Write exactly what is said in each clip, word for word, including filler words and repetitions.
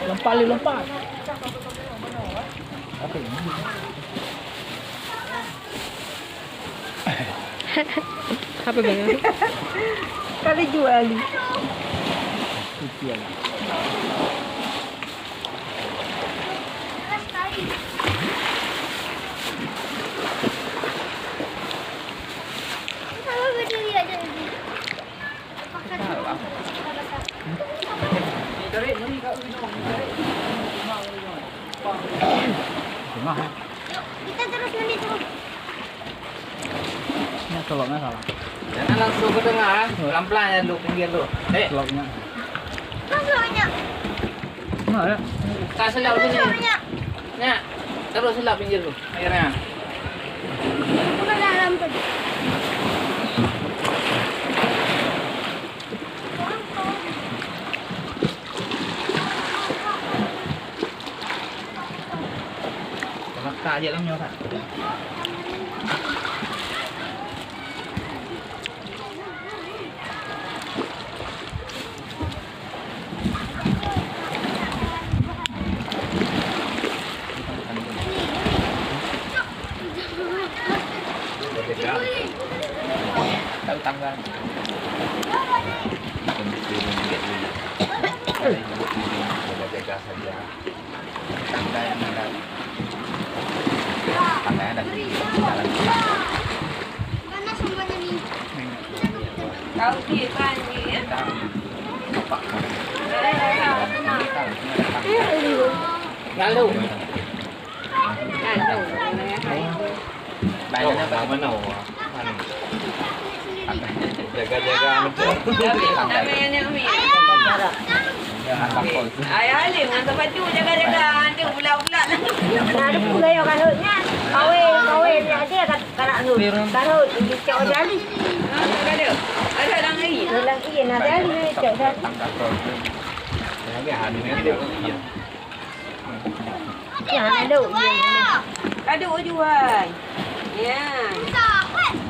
Lompat, Li, lompat. Oke. Apa bang? Kali jual. Kecil. Kita terus nanti terus. Nyak, seloknya salah. Jangan langsung ke tengah, eh. Pelan-pelan ya dulu, pinggir dulu. Eh. Seloknya. Seloknya. Nah, ya. Tak selok sini. Seloknya. Nyak, terus selok pinggir dulu. Akhirnya. Udah dalam tu. Maka aja lam nyoe, Kak. Tahu tanggal. Jaga saja. Tangga yang ada. Tangga yang ada. Tahu sih, Pak, ini, ya? Lalu. Lalu. Jaga-jaga macam. Ayah Halim ngan Tuan Patu jaga-jaga, nanti pula-pula. Nah, ada pun gaya kahut nyan. Kawin, kawin ni ada kat, kat kahut. Kahut, dicok jali. Ada, ada. Ada orang lain. Orang lain, ada jali, dicok jali. Lagi Halim ni dia. Ya, lalu. Kadu jual. Ya.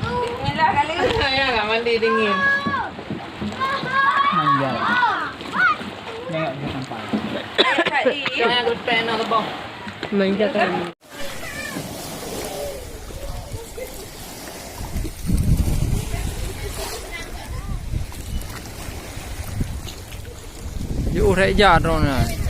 Bismillah kali. Ya, nak mandi dingin. Manja. Tengok dia sampai. Tadi. Jangan gelepek nak lebah. Manja kali. Yuk, rek ja droeneuh.